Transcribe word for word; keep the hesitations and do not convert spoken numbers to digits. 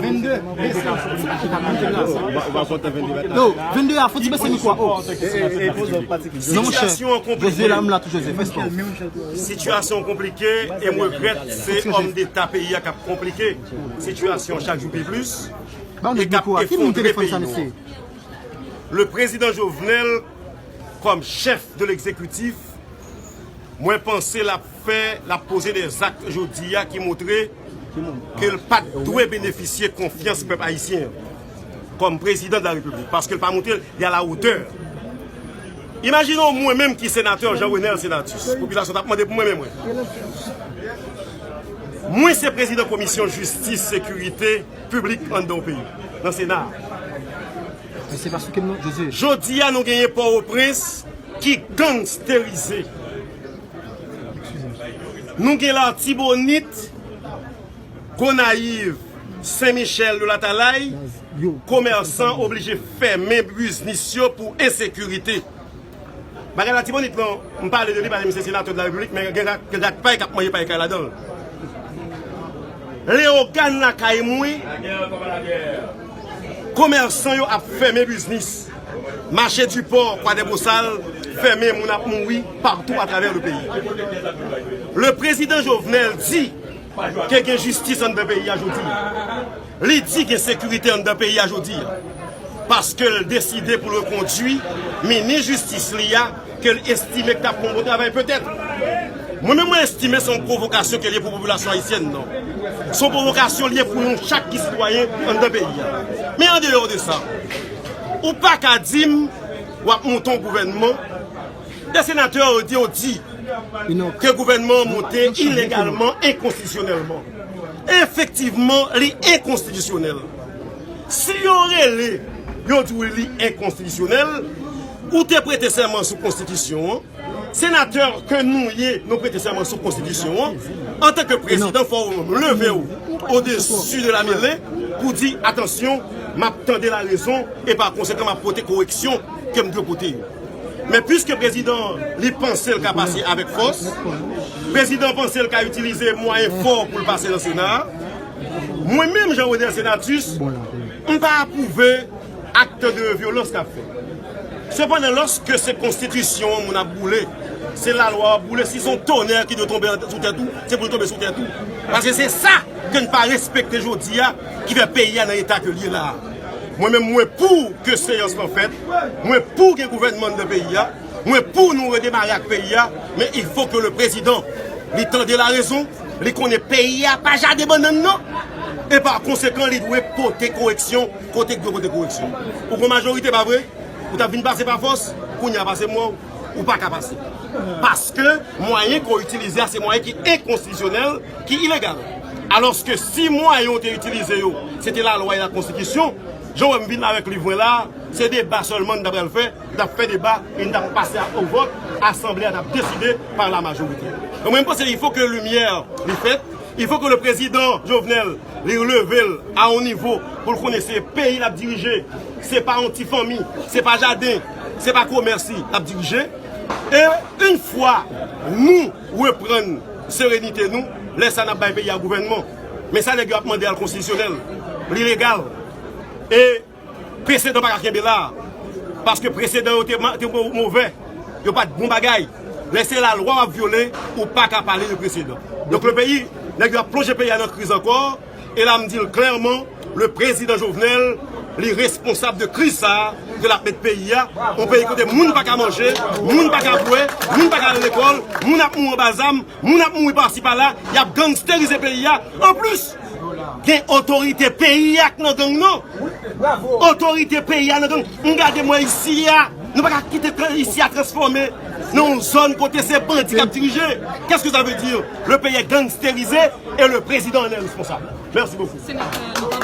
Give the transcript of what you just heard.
Vennde. Yo, vennde a, fò ti bese mikwo a. Oh. Non, monchè. Sitiyasyon an konplike. Jozye la, m la tou, Jozye. Fè spò. Sitiyasyon an konplike e m regrèt se òm deta peyi a k ap konplike sitiyasyon chak jou pi plis e k ap efondre peyi nou. Le prezidan Jovenel, kòm chèf de l'exécutif, mwen panse l ap fè, l ap poze de zak jodi a ki montre ke l pa t dwe benefisye konfyans pèp ayisyen an kòm prezidan de la repiblik, paske l pa montre li a la wotè. Imajine w mwen menm ki senatè Jean Renel Senatus, popilasyon t ap mande pou mwen menm mwen. Mwen se prezidan komisyon jistis, sekirite piblik anndan yon peyi, nan Sena a. Men se pa sou ke m nan, Jozye. Jodi a, nou genyen Pòtoprens ki gangsterize. Nou gen Latibonit, Gonayiv, Sen Michèl, Delatalay, komèsan oblije fèmen biznis yo pou ensekirite. Bagay Latibonit lan, m pale de li, pale misye senatè de la repiblik, men gen rat, gen rat pay k ap manje pay kay ladan l. Leyogàn lakay mwen, komèsan yo ap fèmen biznis. Mache Dipò, Kwadèbosal, fèmen, moun ap mouri patou atravè le peyi. Le prezidan Jovenel di ke gen jistis anndan peyi a jodi a. Li di gen sekirite anndan peyi a jodi a. Paske l deside pou l rekondui minis jistis li a, ke l estime k t ap fè yon bon travay petèt. Mwen menm, mwen estime se yon pwovokasyon ke l ye pou popilasyon ayisyèn nan. Se yon pwovokasyon l ye pou nou chak ki sitwayen anndan peyi a. Men andeyò de sa, ou pa ka di m w ap monte yon gouvènman. De senatè yo di, yo di ke gouvènman an monte ilegalman, enkonstitisyonèlman. Efektivman, li enkonstitisyonèl. Si yo rele, yo di w li enkonstitisyonèl, ou te prete sèman sou konstitisyon an. Senatè ke nou ye, nou prete sèman sou konstitisyon an. Antanke prezidan, fò w leve w odesi de la mele pou di, atansyon, m ap tande larezon e pa konsekan, m ap pote koreksyon ke m dwe pote yo. Men piske prezidan, li panse l ka pase avèk fòs, prezidan panse l ka itilize mwayen fò pou l pase nan Sena a, mwen menm, Jean Renel Senatus, m pa apwouve akt de vyolans k ap fèt. Sepandan, lòske se konstitisyon an moun ap boule, se lalwa w ap boule, si se yon tonè ki dwe tonbe sou tèt ou, se pou l tonbe sou tèt ou. Paske se sa ke n pa respekte jodi a, ki fè peyi a nan eta ke l ye la a. Mwen menm, mwen pou ke seyans lan fèt, mwen pou gen gouvènman anndan peyi a, mwen pou nou redemare ak peyi a, men il faut que le président, li tande larezon, li konnen peyi a pa jaden bannann non. E pa konsekan, li dwe pote koreksyon kote k dwe pote koreksyon. Ou gon majorite, pa vre? Ou t ap vin pase pa fòs, kounye a pase m wè w, ou pa ka pase. Paske mwayen ke w itilize a, se mwayen ki enkonstitisyonèl, ki ilegal. Alòske si mwayen w te itilize yo, se te lalwa e lakonstitisyon, jan w wè m vin avèk liv mwen la, se deba sèlman n ta pral fè, n t ap fè deba e n t ap pase a o vòt, asanble a t ap deside pa la majorite. Donk mwen, m panse il faut que lumière li fèt, il faut que le président Jovenel li leve l a yon nivo pou l konnen se peyi l ap dirije, se pa yon ti fanmi, se pa jaden, se pa komès li l ap dirije. E yon fwa nou reprann serenite nou, lè sa n ap bay peyi a gouvènman. Men sa nèg yo ap mande a l konstitisyonèl, li legal. E presedan pa ka kenbe la. Paske presedan yo te ma-, te mo-, movè. Yo pa t bon bagay. Lè se lalwa w ap vyole, ou pa ka pale de presedan. Donk le peyi, nèg yo ap plonje peyi a nan kriz ankò. E la m di l klèman, le prezidan Jovenel, li responsab de kriz sa a, ke l ap met peyi a. Yon peyi kote moun pa ka manje, moun pa ka bwè, moun pa ka al lekòl, moun ap mouri anba zam, moun ap mouri pasi pala, y ap gangsterize peyi a. Anplis, gen otorite peyi a k nan gang non. Otorite peyi a nan gang. M gade mwen isi a, nou pa ka kite tran-, isi a transfòme nan yon zòn kote se bandi k ap dirije. Qu'est-ce que ça veut dire? Le pays est gangsterisé et le président en est responsable. Merci beaucoup. Senatè, nou pa